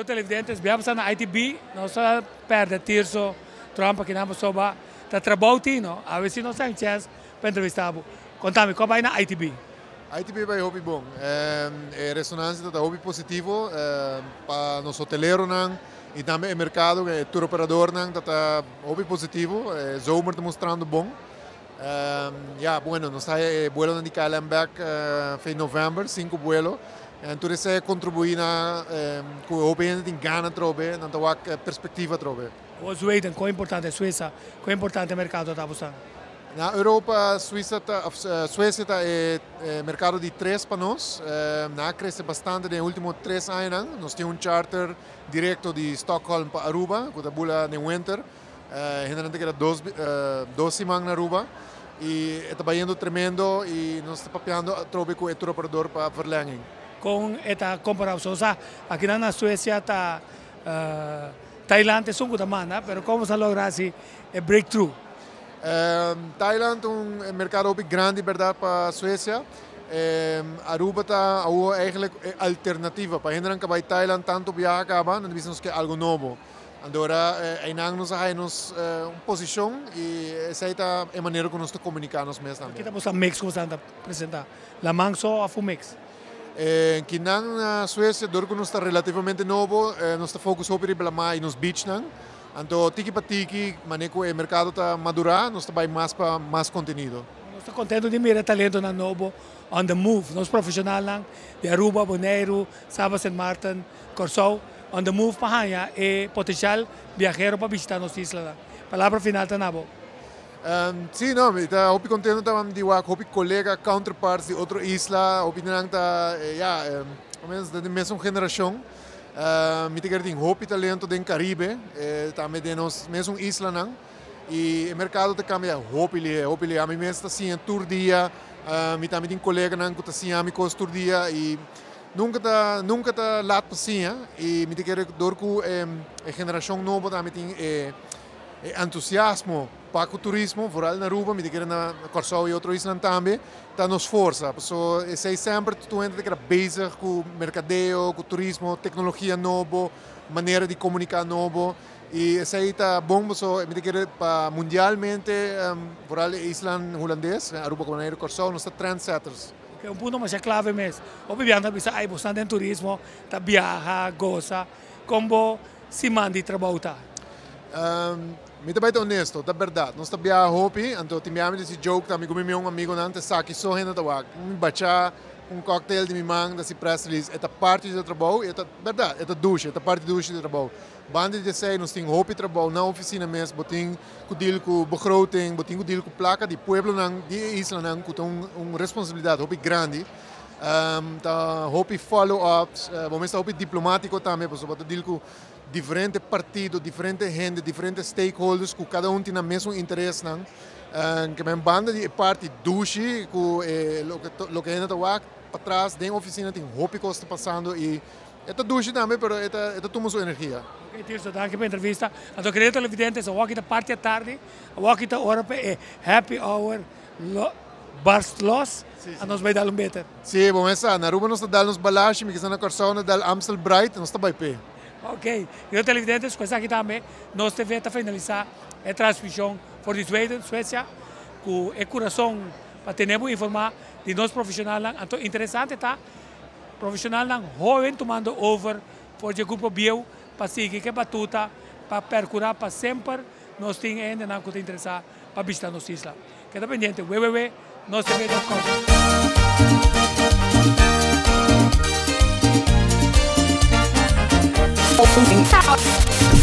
televidentes, bia pasa na ITB, nos a perde Tirso Tromp aki nan pasobra ta trabou tin no, awe si nos tin chance pa entrevista bo. Contami, con bay na ITB? ITB bay hopi bon. E resonancia ta hopi positivo pa nos hoteleronan y tambe e mercado, e tour operadornan ta ta hopi positivo. E zomer ta mostrando bon. Ya, bueno, nos ta e buelonan di KLM bek fin november, sinku buelo. En tur esei a kontribuí na ku hopi hende tin gana atrobe, nan ta wak perspektiva atrobe. Awor Zweden, kon importante Suisa, kon importante merkado ta bosan? Na Europa, Suisa ta, of Suecia ta e merkado di tres pa nos. Nan a krese bastante den e ultimo tres añanan. Nos tin un charter direkto di Stockholm pa Aruba ku ta bula den winter. Hendenan ta keda dos dos siman na Aruba y e ta bayendo tremendo y nos ta papiando atrobe cu e tour operador pa verlenging. Con e ta compara boso? Sa akinan na Suecia ta Thailand esun cu ta manda pero con boso a logra haci e breakthrough? Thailand ta un mercado hopi grandi berdad pa Suecia. Aruba ta awor eigenlijk e alternativa pa hendenan ca bay Thailand tanto biaha caba nan ta bisa nos ke algo nobo. Andora einan nos a haya nos un posicion y esey ta e manera cu nos ta comunica nos mes tambe. Ki ta boso mix cu boso ta presenta? Laman so of un mix? Kinan na Suecia dor cu nos ta relativamente nobo nos ta focus hopi riba laman y nos beachnan. Anto tiki pa tiki manera cu e mercado ta madura nos ta bay mas pa mas contenido. Nos ta contento di mira talentonan nobo on the move. Nos profesionalnan di Aruba, Boneiru, Saba, Sint Maarten, Kòrsou on the move pa haña e potensial biahero pa bishita nos islanan. Palabra final ta na bo. Sí, no, mi ta hopi kontento tambe di wak hopi kolega, counterparts di otro isla, hopi di nan ta, ya, al menos ta di mesun generashon. Mi ta kere tin hopi talento den Karibe, tambe den nos mesun islanan. I e merkado ta kambia hopi lihé, hopi lihé. Ami mes ta siña tur dia, mi tambe tin koleganan ku ta siña mi kos tur dia i Nunca ta nunca ta laat pa siña y mi ta kere dor cu e generacion nobo tambe tin e e entusiasmo pa cu turismo, vooral na Aruba, mi ta kere na Corsou y otro islan tambe, ta nos forsa. Paso esey semper tur hende ta keda bezig cu mercadeo, cu turismo, tecnologia nobo, manera di comunica nobo y esey ta bon paso mi ta kere pa mundialmente, vooral e islan Hulandes, Aruba, Bonaire, Corsou, nos ta trendsetters. Ke un punto masha klave mes. Hopi biaha ta bisa, ay bo sta den turismo, ta biaha, gosa. Kon bo siman di trabou ta? Mi ta bai ta honesto, ta berdad. Nos ta biaha hopi, anto tin biaha mi ta hasi joke tambe ku mi mion amigonan, ta esaki so hende ta wak. Mi bacha un cocktail di mi man, ta hasi press release. E ta parti di e trabou i e ta berdad, e ta dushi, e ta parti dushi di e trabou. Banda di esei nos tin hopi trabou na oficina mes, bo tin cu deal cu begroting, bo tin cu deal cu placa di pueblonan di e islanan cu ta un responsabilidad hopi grandi. Ta hopi follow ups, bo mes ta hopi diplomatico tambe pasobra bo ta deal cu diferente partido, diferente hende, diferente stakeholders cu cada un tin nan mesun interesnan. Ke men banda di e parti dushi cu e loke hende ta wak patras den oficina tin hopi cos ta pasando y E ta dushi tambe pero e ta e ta tuma su energia. Ok Tirso, danki pa entrevista. Anto querido televidentes, awor aki ta parti atardi, awor aki ta ora pa e happy hour lo barst los, a nos bai dal un beter. Si, bo mes sa, na Aruba nos ta dal nos balashi, mi kisa na Kòrsou nos dal Amstel Bright, nos ta bai p'e. Ok, querido televidentes, ku esaki tambe nos TV ta finalisa e transmision for di Zweden, Suecia, ku e kurason pa tene bo informa di nos profesionalnan. Anto interesante ta Profesionalnan hoben tumando over for dje grupo bieu pa sigui ke batuta pa percura pa semper nos tin e hendenan cu ta interesa pa bishita nos isla. Keda pendiente www.nostv.com.